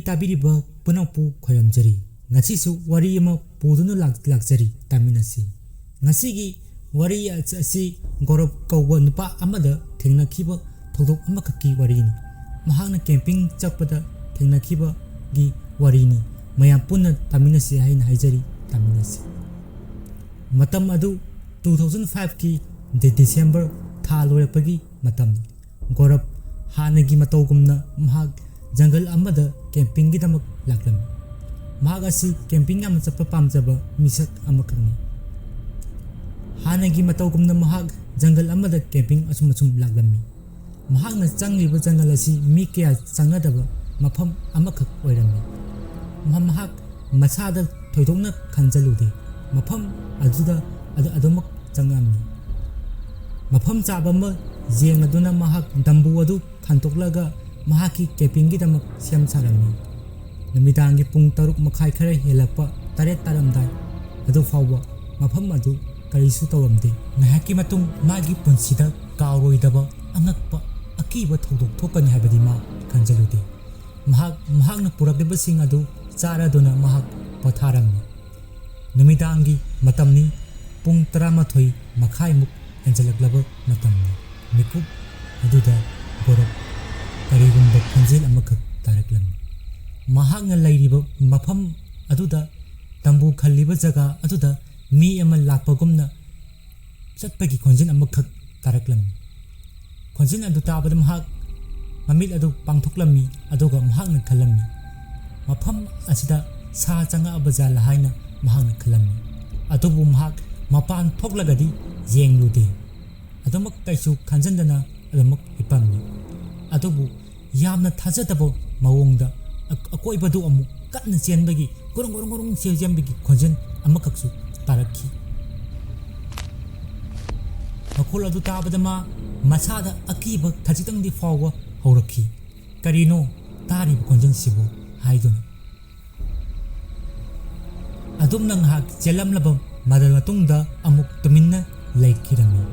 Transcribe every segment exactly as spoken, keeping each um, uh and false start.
ꯇꯥꯕꯤꯔꯤꯕ ꯄꯨꯝꯅꯃꯛꯄꯨ ꯈꯣꯏꯔꯝꯖꯔꯤ꯫ ꯉꯁꯤꯁꯨ ꯋꯥꯔꯤ ꯑꯃ ꯄꯨꯗꯨꯅ ꯂꯥꯛ-, ꯂꯥꯛꯆꯔꯤ, ꯇꯥꯃꯤꯟꯅꯁꯤ꯫ ꯉꯁꯤꯒꯤ ꯋꯥꯔꯤ ꯑꯁꯤ ꯒꯧꯔꯕ ꯀꯧꯕ ꯅꯨꯄꯥ ꯑꯃꯗ ꯊꯦꯡꯅꯈꯤꯕ ꯊꯧꯗꯣꯛ ꯑꯃꯈꯛꯀꯤ ꯋꯥꯔꯤꯅꯤ꯫ ꯃꯍꯥꯛꯅ camping ꯆꯠꯄꯗ ꯊꯦꯡꯅꯈꯤꯕꯒꯤ ꯋꯥꯔꯤꯅꯤ꯫ ꯃꯌꯥꯝ ꯄꯨꯟꯅ ꯇꯥꯃꯤꯟꯅꯁꯤ ꯍꯥꯏꯅ ꯍꯥꯏꯖꯔꯤ, ꯇꯥꯃꯤꯟꯅꯁꯤ꯫ ꯃꯇꯝ ꯑꯗꯨ two thousand five ꯀꯤ ꯗꯤ-, December ꯊꯥ ꯂꯣꯏꯔꯛꯄꯒꯤ ꯃꯇꯝꯅꯤ꯫ ꯒꯧꯔꯕ ꯍꯥꯟꯅꯒꯤ ꯃꯇꯧꯒꯨꯝꯅ ꯃꯍꯥꯛ ꯖꯪꯒꯜ ꯑꯃꯗ campingꯒꯤꯗꯃꯛ ꯂꯥꯛꯂꯝꯃꯤ꯫ ꯃꯍꯥꯛ ꯑꯁꯤ camping ꯌꯥꯝꯅ ꯆꯠꯄ ꯄꯥꯝꯖꯕ ꯃꯤꯁꯛ ꯑꯃꯈꯛꯅꯤ꯫ ꯍꯥꯟꯅꯒꯤ ꯃꯇꯧꯒꯨꯝꯅ ꯃꯍꯥꯛ ꯖꯪꯒꯜ ꯑꯃꯗ camping ꯑꯁꯨꯝ ꯑꯁꯨꯝ ꯂꯥꯛꯂꯝꯃꯤ꯫ ꯃꯍꯥꯛꯅ ꯆꯪꯂꯤꯕ ꯖꯪꯒꯜ ꯑꯁꯤ ꯃꯤ ꯀꯌꯥ ꯆꯪꯅꯗꯕ ꯃꯐꯝ ꯑꯃꯈꯛ ꯑꯣꯏꯔꯝꯃꯤ꯫ ꯃꯍꯥꯛ ꯃꯁꯥꯗ ꯊꯣꯏꯗꯣꯛꯅ ꯈꯟꯖꯜꯂꯨꯗꯦ꯫ ꯃꯐꯝ ꯑꯗꯨꯗ ꯑꯗꯨ-, ꯑꯗꯨꯃꯛ ꯆꯪꯂꯝꯃꯤ꯫ ꯃꯐꯝ ꯆꯥꯕ ꯑꯃ ꯌꯦꯡꯂꯗꯨꯅ ꯃꯍꯥꯛ ꯗꯝꯕꯨ ꯑꯗꯨ ꯈꯟꯇꯣꯛꯂꯒ ꯃꯍꯥꯛꯀꯤ campingꯒꯤꯗꯃꯛ ꯁꯦꯝ ꯁꯥꯔꯝꯃꯤ꯫ ꯅꯨꯃꯤꯗꯥꯡꯒꯤ ꯄꯨꯡ ꯇꯔꯨꯛ ꯃꯈꯥꯏ ꯈꯔ ꯍꯦꯜꯂꯛꯄ, ꯇꯔꯦꯠ ꯇꯥꯔꯝꯗꯥꯏ ꯑꯗꯨ ꯐꯥꯎꯕ ꯃꯐꯝ ꯑꯗꯨ ꯀꯔꯤꯁꯨ ꯇꯧꯔꯝꯗꯦ꯫ ꯉꯥꯏꯍꯥꯛꯀꯤ ꯃꯇꯨꯡ ꯃꯥꯒꯤ ꯄꯨꯟꯁꯤꯗ ꯀꯥꯎꯔꯣꯏꯗꯕ ꯑꯉꯛꯄ ꯑꯀꯤꯕ ꯊꯧꯗꯣꯛ ꯊꯣꯛꯀꯅꯤ ꯍꯥꯏꯕꯗꯤ ꯃꯥ ꯈꯟꯖꯜꯂꯨꯗꯦ꯫ ꯃꯍꯥꯛ ꯃꯍꯥꯛꯅ ꯄꯨꯔꯛꯂꯤꯕꯁꯤꯡ ꯑꯗꯨ ꯆꯥꯔꯗꯨꯅ ꯃꯍꯥꯛ ꯄꯣꯊꯥꯔꯝꯃꯤ꯫ ꯅꯨꯃꯤꯗꯥꯡꯒꯤ ꯃꯇꯝꯅꯤ, ꯄꯨꯡ ꯇꯔꯥꯃꯥꯊꯣꯏ ꯃꯈꯥꯏꯃꯨꯛ ꯍꯦꯟꯖꯜꯂꯛꯂꯕ ꯃꯇꯝꯅꯤ꯫ ꯃꯤꯀꯨꯞ ꯑꯗꯨꯗ ꯒꯧꯔꯕ ꯀꯔꯤꯒꯨꯝꯕ ꯈꯣꯟꯖꯦꯜ ꯑꯃꯈꯛ ꯇꯥꯔꯛꯂꯝꯃꯤ꯫ ꯃꯍꯥꯛꯅ ꯂꯩꯔꯤꯕ ꯃꯐꯝ ꯑꯗꯨꯗ, ꯗꯝꯕꯨ ꯈꯜꯂꯤꯕ ꯖꯒꯥ ꯑꯗꯨꯗ ꯃꯤ ꯑꯃ ꯂꯥꯛꯄꯒꯨꯝꯅ ꯆꯠꯄꯒꯤ ꯈꯣꯟꯖꯦꯜ ꯑꯃꯈꯛ ꯇꯥꯔꯛꯂꯝꯃꯤ꯫ ꯈꯣꯟꯖꯦꯜ ꯑꯗꯨ ꯇꯥꯕꯗ ꯃꯍꯥꯛ ꯃꯃꯤꯠ ꯑꯗꯨ ꯄꯥꯡꯊꯣꯛꯂꯝꯃꯤ, ꯑꯗꯨꯒ ꯃꯍꯥꯛꯅ ꯈꯜꯂꯝꯃꯤ, "ꯃꯐꯝ ꯑꯁꯤꯗ ꯁꯥ ꯆꯪꯉꯛꯑꯕ ꯖꯥꯠꯂꯥ?" ꯍꯥꯏꯅ ꯃꯍꯥꯛꯅ ꯈꯜꯂꯝꯃꯤ꯫ ꯑꯗꯨꯕꯨ ꯃꯍꯥꯛ ꯃꯄꯥꯟ ꯊꯣꯛꯂꯒꯗꯤ ꯌꯦꯡꯂꯨꯗꯦ꯫ ꯑꯗꯨꯃꯛ ꯀꯩꯁꯨ ꯈꯟꯖꯟꯗꯅ ꯑꯗꯨꯃꯛ ꯍꯤꯞꯄꯝꯃꯤ꯫ ꯑꯗꯨꯕꯨ ꯌꯥꯝꯅ ꯊꯥꯖꯗꯕ ꯃꯑꯣꯡꯗ ꯑ-, ꯑꯀꯣꯏꯕꯗꯨ ꯑꯃꯨꯛ ꯀꯟꯅ ꯆꯦꯟꯕꯒꯤ, ꯒꯣꯔꯣꯡ ꯒꯣꯔꯣꯡ ꯒꯣꯔꯣꯡ ꯆꯦꯟ-, ꯆꯦꯟꯕꯒꯤ ꯈꯣꯟꯖꯦꯜ ꯑꯃꯈꯛꯁꯨ ꯇꯥꯔꯛꯈꯤ꯫ ꯃꯈꯣꯜ ꯑꯗꯨ ꯇꯥꯕꯗ ꯃꯥ ꯃꯁꯥꯗ ꯑꯀꯤꯕ ꯈꯖꯤꯛꯇꯪꯗꯤ ꯐꯥꯎꯕ ꯍꯧꯔꯛꯈꯤ꯫ "ꯀꯔꯤꯅꯣ ꯇꯥꯔꯤꯕ ꯈꯣꯟꯖꯦꯜꯁꯤꯕꯨ?" ꯍꯥꯏꯗꯨꯅ꯫ ꯑꯗꯨꯝꯅ ꯉꯥꯏꯍꯥꯛ ꯆꯦꯜꯂꯝꯂꯕ ꯃꯗꯨ ꯃꯇꯨꯡꯗ ꯑꯃꯨꯛ ꯇꯨꯃꯤꯟꯅ ꯂꯩꯈꯤꯔꯝꯃꯤ꯫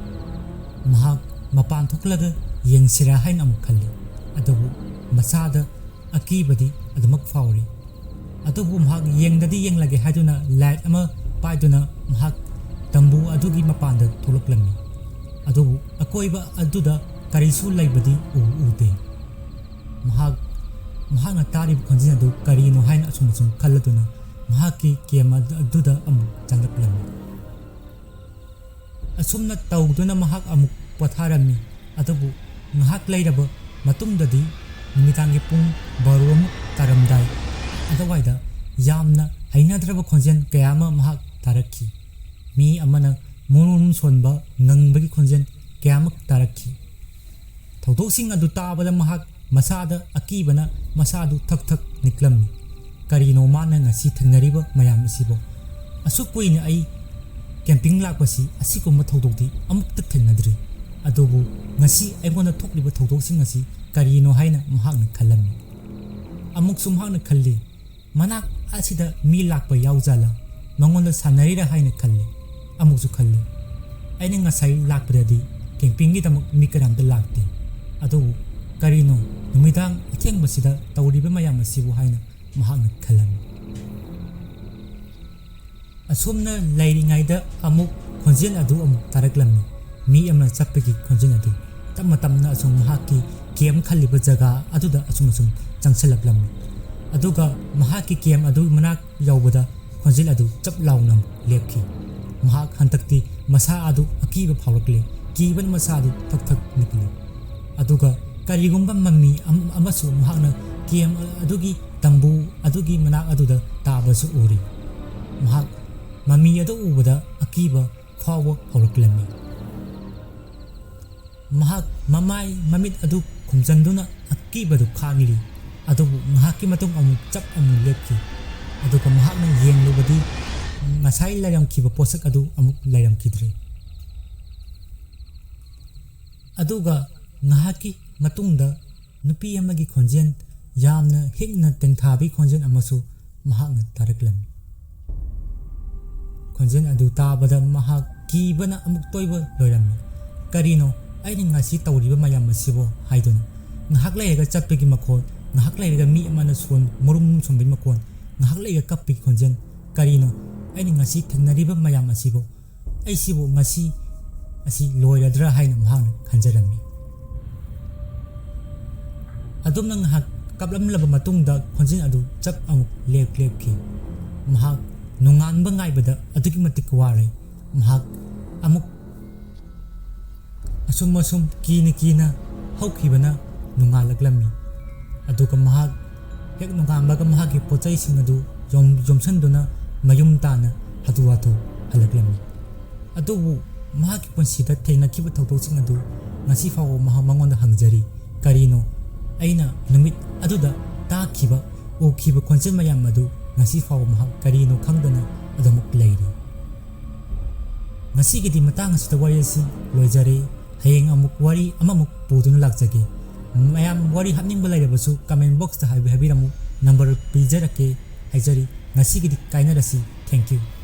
ꯃꯍꯥꯛ ꯃꯄꯥꯟ ꯊꯣꯛꯂꯒ ꯌꯦꯡꯁꯤꯔꯥ ꯍꯥꯏꯅ ꯑꯃꯨꯛ ꯈꯜꯂꯤ, ꯑꯗꯨꯕꯨ ꯃꯁꯥꯗ ꯑꯀꯤꯕꯗꯤ ꯑꯗꯨꯃꯛ ꯐꯥꯎꯔꯤ꯫ ꯑꯗꯨꯕꯨ ꯃꯍꯥꯛ ꯌꯦꯡꯗꯗꯤ ꯌꯦꯡꯂꯒꯦ ꯍꯥꯏꯗꯨꯅ ꯂꯥꯏꯠ ꯑꯃ ꯄꯥꯏꯗꯨꯅ ꯃꯍꯥꯛ ꯇꯝꯕꯨ ꯑꯗꯨꯒꯤ ꯃꯄꯥꯟꯗ ꯊꯣꯛꯂꯛꯂꯝꯃꯤ꯫ ꯑꯗꯨꯕꯨ ꯑꯀꯣꯏꯕ ꯑꯗꯨꯗ ꯀꯔꯤꯁꯨ ꯂꯩꯕꯗꯤ ꯎ ꯎꯗꯦ꯫ ꯃꯍꯥꯛ ꯃꯍꯥꯛꯅ ꯇꯥꯔꯤꯕ ꯈꯣꯟꯖꯦꯜ ꯑꯗꯨ ꯀꯔꯤꯅꯣ ꯍꯥꯏꯅ ꯑꯁꯨꯝ ꯑꯁꯨꯝ ꯈꯜꯂꯗꯨꯅ ꯃꯍꯥꯛꯀꯤ ꯀꯦꯝ ꯑꯗꯨꯗ ꯑꯃꯨꯛ ꯆꯪꯂꯛꯂꯝꯃꯤ꯫ ꯑꯁꯨꯝꯅ ꯇꯧꯗꯨꯅ ꯃꯍꯥꯛ ꯑꯃꯨꯛ ꯄꯣꯊꯥꯔꯝꯃꯤ꯫ ꯑꯗꯨꯕꯨ ꯉꯥꯏꯍꯥꯛ ꯂꯩꯔꯕ ꯃꯇꯨꯡꯗꯗꯤ ꯅꯨꯃꯤꯗꯥꯡꯒꯤ ꯄꯨꯡ ꯕꯥꯔꯣ ꯑꯃꯨꯛ ꯇꯥꯔꯝꯗꯥꯏ ꯑꯗꯨꯋꯥꯏꯗ ꯌꯥꯝꯅ ꯍꯩꯅꯗ꯭ꯔꯕ ꯈꯣꯟꯖꯦꯜ ꯀꯌꯥ ꯑꯃ ꯃꯍꯥꯛ ꯇꯥꯔꯛꯈꯤ꯫ ꯃꯤ ꯑꯃꯅ ꯃꯨꯔꯨꯝ ꯁꯣꯟꯕ ꯉꯪꯕꯒꯤ ꯈꯣꯟꯖꯦꯜ ꯀꯌꯥ ꯑꯃ ꯇꯥꯔꯛꯈꯤ꯫ ꯊꯧꯗꯣꯛꯁꯤꯡ ꯑꯗꯨ ꯇꯥꯕꯗ ꯃꯍꯥꯛ ꯃꯁꯥꯗ ꯑꯀꯤꯕꯅ ꯃꯁꯥꯗꯨ ꯊꯛ ꯊꯛ ꯅꯤꯛꯂꯝꯃꯤ꯫ ꯀꯔꯤꯅꯣ ꯃꯥꯅ ꯉꯁꯤ ꯊꯦꯡꯅꯔꯤꯕ ꯃꯌꯥꯝ ꯑꯁꯤꯕꯣ? ꯑꯁꯨꯛ ꯀꯨꯏꯅ ꯑꯩ ꯀꯦꯝꯄꯤꯡ ꯂꯥꯛꯄꯁꯤ ꯑꯁꯤꯒꯨꯝꯕ ꯊꯧꯗꯣꯛꯇꯤ ꯑꯃꯨꯛꯇ ꯊꯦꯡꯅꯗ꯭ꯔꯤ꯫ ꯑꯗꯨꯕꯨ ꯉꯁꯤ ꯑꯩꯉꯣꯟꯗ ꯊꯣꯛꯂꯤꯕ ꯊꯧꯗꯣꯛꯁꯤꯡ ꯑꯁꯤ ꯀꯔꯤꯅꯣ ꯍꯥꯏꯅ ꯃꯍꯥꯛꯅ ꯈꯜꯂꯝꯃꯤ꯫ ꯑꯃꯨꯛꯁꯨ ꯃꯍꯥꯛꯅ ꯈꯜꯂꯤ, ꯃꯅꯥꯛ ꯑꯁꯤꯗ ꯃꯤ ꯂꯥꯛꯄ ꯌꯥꯎꯖꯥꯠꯂꯥ? ꯃꯉꯣꯟꯗ ꯁꯥꯟꯅꯔꯤꯔꯥ ꯍꯥꯏꯅ ꯈꯜꯂꯤ꯫ ꯑꯃꯨꯛꯁꯨ ꯈꯜꯂꯤ, ꯑꯩꯅ ꯉꯁꯥꯏ ꯂꯥꯛꯄꯗꯗꯤ ꯀꯦꯝꯄꯤꯡꯒꯤꯗꯃꯛ ꯃꯤ ꯀꯅꯥꯝꯇ ꯂꯥꯛꯇꯦ꯫ ꯑꯗꯨꯕꯨ ꯀꯔꯤꯅꯣ ꯅꯨꯃꯤꯗꯥꯡ ꯑꯊꯦꯡꯕꯁꯤꯗ ꯇꯧꯔꯤꯕ ꯃꯌꯥꯝ ꯑꯁꯤꯕꯨ ꯍꯥꯏꯅ ꯃꯍꯥꯛꯅ ꯈꯜꯂꯝꯃꯤ꯫ ꯑꯁꯨꯝꯅ ꯂꯩꯔꯤꯉꯩꯗ ꯑꯃꯨꯛ ꯈꯣꯟꯖꯦꯜ ꯑꯗꯨ ꯑꯃꯨꯛ ꯇꯥꯔꯛꯂꯝꯃꯤ꯫ ꯃꯤ ꯑꯃꯅ ꯆꯠꯄꯒꯤ ꯈꯣꯟꯖꯦꯜ ꯑꯗꯨ ꯇꯞꯅ ꯇꯞꯅ ꯑꯁꯨꯝ ꯃꯍꯥꯛꯀꯤ ꯀꯦꯝ ꯈꯜꯂꯤꯕ ꯖꯒꯥ ꯑꯗꯨꯗ ꯑꯁꯨꯝ ꯑꯁꯨꯝ ꯆꯪꯁꯤꯜꯂꯛꯂꯝꯃꯤ꯫ ꯑꯗꯨꯒ ꯃꯍꯥꯛꯀꯤ ꯀꯦꯝ ꯑꯗꯨ ꯃꯅꯥꯛ ꯌꯧꯕꯗ ꯈꯣꯟꯖꯦꯜ ꯑꯗꯨ ꯆꯞ ꯂꯥꯎꯅ ꯂꯦꯞꯈꯤ꯫ ꯃꯍꯥꯛ ꯍꯟꯗꯛꯇꯤ ꯃꯁꯥ ꯑꯗꯨ ꯑꯀꯤꯕ ꯐꯥꯎꯔꯛꯂꯦ꯫ ꯀꯤꯕꯅ ꯃꯁꯥ ꯑꯗꯨ ꯊꯛ ꯊꯛ ꯅꯤꯛꯂꯤ꯫ ꯑꯗꯨꯒ ꯀꯔꯤꯒꯨꯝꯕ ꯃꯃꯤ ꯑꯃꯁꯨ ꯃꯍꯥꯛꯅ ꯀꯦꯝ ꯑꯗꯨꯒꯤ ꯇꯝꯕꯨ ꯑꯗꯨꯒꯤ ꯃꯅꯥꯛ ꯑꯗꯨꯗ ꯇꯥꯕꯁꯨ ꯎꯔꯤ꯫ ꯃꯍꯥꯛ ꯃꯃꯤ ꯑꯗꯨ ꯎꯕꯗ ꯑꯀꯤꯕ ꯐꯥꯎꯕ ꯍꯧꯔꯛꯂꯝꯃꯤ꯫ ꯃꯍꯥꯛ ꯃꯃꯥꯏ ꯃꯃꯤꯠ ꯑꯗꯨ ꯈꯨꯝꯖꯤꯟꯗꯨꯅ ꯑꯀꯤꯕꯗꯨ ꯈꯥꯡꯂꯤ꯫ ꯑꯗꯨꯕꯨ ꯉꯥꯏꯍꯥꯛꯀꯤ ꯃꯇꯨꯡ ꯑꯃꯨꯛ ꯆꯞ ꯑꯃꯨꯛ ꯂꯦꯞꯈꯤ꯫ ꯑꯗꯨꯒ ꯃꯍꯥꯛꯅ ꯌꯦꯡꯂꯨꯕꯗꯤ ꯉꯁꯥꯏ ꯂꯩꯔꯝꯈꯤꯕ ꯄꯣꯠꯁꯛ ꯑꯗꯨ ꯑꯃꯨꯛ ꯂꯩꯔꯝꯈꯤꯗ꯭ꯔꯦ꯫ ꯑꯗꯨꯒ ꯉꯥꯏꯍꯥꯛꯀꯤ ꯃꯇꯨꯡꯗ ꯅꯨꯄꯤ ꯑꯃꯒꯤ ꯈꯣꯟꯖꯦꯜ, ꯌꯥꯝꯅ ꯍꯤꯛꯅ ꯇꯦꯡꯊꯥꯕꯒꯤ ꯈꯣꯟꯖꯦꯜ ꯑꯃꯁꯨ ꯃꯍꯥꯛꯅ ꯇꯥꯔꯛꯂꯝꯃꯤ꯫ ꯈꯣꯟꯖꯦꯜ ꯑꯗꯨ ꯇꯥꯕꯗ ꯃꯍꯥꯛ ꯀꯤꯕꯅ ꯑꯃꯨꯛꯇ ꯑꯣꯏꯕ ꯂꯣꯏꯔꯝꯃꯤ꯫ "ꯀꯔꯤꯅꯣ ꯑꯩꯅ ꯉꯁꯤ ꯇꯧꯔꯤꯕ ꯃꯌꯥꯝ ꯑꯁꯤꯕꯣ?" ꯍꯥꯏꯗꯨꯅ ꯉꯥꯏꯍꯥꯛ ꯂꯩꯔꯒ ꯆꯠꯄꯒꯤ ꯃꯈꯣꯜ ꯉꯥꯏꯍꯥꯛ ꯂꯩꯔꯒ ꯃꯤ ꯑꯃꯅ ꯁꯣꯟ ꯃꯔꯨꯝ ꯁꯣꯟꯕꯒꯤ ꯃꯈꯣꯟ, ꯉꯥꯏꯍꯥꯛ ꯂꯩꯔꯒ ꯀꯞꯄꯒꯤ ꯈꯣꯟꯖꯦꯜ꯫ ꯀꯔꯤꯅꯣ ꯑꯩꯅ ꯉꯁꯤ ꯊꯦꯡꯅꯔꯤꯕ ꯃꯌꯥꯝ ꯑꯁꯤꯕꯨ? ꯑꯩꯁꯤꯕꯨ ꯉꯁꯤ ꯑꯁꯤ ꯂꯣꯏꯔꯗ꯭ꯔꯥ ꯍꯥꯏꯅ ꯃꯍꯥꯛꯅ ꯈꯟꯖꯔꯝꯃꯤ꯫ ꯑꯗꯨꯝꯅ ꯉꯥꯏꯍꯥꯛ ꯀꯞꯂꯝꯂꯕ ꯃꯇꯨꯡꯗ ꯈꯣꯟꯖꯦꯜ ꯑꯗꯨ ꯆꯞ ꯑꯃꯨꯛ ꯂꯦꯞ ꯂꯦꯞꯈꯤ꯫ ꯃꯍꯥꯛ ꯅꯣꯡꯉꯥꯟꯕ ꯉꯥꯏꯕꯗ ꯑꯗꯨꯛꯀꯤ ꯃꯇꯤꯛ ꯋꯥꯔꯦ꯫ ꯃꯍꯥꯛ ꯑꯃꯨꯛ ꯑꯁꯨꯝ ꯑꯁꯨꯝ ꯀꯤꯅ ꯀꯤꯅ ꯍꯧꯈꯤꯕꯅ ꯅꯣꯡꯉꯥꯜꯂꯛꯂꯝꯃꯤ꯫ ꯑꯗꯨꯒ ꯃꯍꯥꯛ ꯍꯦꯛ ꯅꯣꯡꯉꯥꯟꯕꯒ ꯃꯍꯥꯛꯀꯤ ꯄꯣꯠꯆꯩꯁꯤꯡ ꯑꯗꯨ ꯌꯣꯝ-, ꯌꯣꯝꯁꯤꯟꯗꯨꯅ ꯃꯌꯨꯝ ꯇꯥꯅ ꯍꯥꯊꯨ ꯍꯥꯊꯨ ꯍꯜꯂꯛꯂꯝꯃꯤ꯫ ꯑꯗꯨꯕꯨ ꯃꯍꯥꯛꯀꯤ ꯄꯨꯟꯁꯤꯗ ꯊꯦꯡꯅꯈꯤꯕ ꯊꯧꯗꯣꯛꯁꯤꯡ ꯑꯗꯨ ꯉꯁꯤ ꯐꯥꯎꯕ ꯃꯍꯥꯛ ꯃꯉꯣꯟꯗ ꯍꯪꯖꯔꯤ꯫ ꯀꯔꯤꯅꯣ ꯑꯩꯅ ꯅꯨꯃꯤꯠ ꯑꯗꯨꯗ ꯇꯥꯈꯤꯕ, ꯎꯈꯤꯕ ꯈꯣꯟꯖꯦꯜ ꯃꯌꯥꯝ ꯑꯗꯨ ꯉꯁꯤ ꯐꯥꯎꯕ ꯃꯍꯥꯛ ꯀꯔꯤꯅꯣ ꯈꯪꯗꯅ ꯑꯗꯨꯃꯛ ꯂꯩꯔꯤ꯫ ꯉꯁꯤꯒꯤꯗꯤ ꯃꯇꯥꯡ ꯑꯁꯤꯗ ꯋꯥꯔꯤ ꯑꯁꯤ ꯂꯣꯏꯖꯔꯦ꯫ ꯍꯌꯦꯡ ꯑꯃꯨꯛ ꯋꯥꯔꯤ ꯑꯃꯃꯨꯛ ꯄꯨꯗꯨꯅ ꯂꯥꯛꯆꯒꯦ꯫ ꯃꯌꯥꯝ ꯋꯥꯔꯤ ꯍꯥꯞꯅꯤꯡꯕ ꯂꯩꯔꯕꯁꯨ comment boxꯇ ꯍꯥꯏꯕꯤ-, ꯍꯥꯏꯕꯤꯔꯝꯃꯨ꯫ Number ꯄꯤꯖꯔꯛꯀꯦ ꯍꯥꯏꯖꯔꯤ꯫ ꯉꯁꯤꯒꯤꯗꯤ ꯀꯥꯏꯅꯔꯁꯤ꯫ Thank you꯫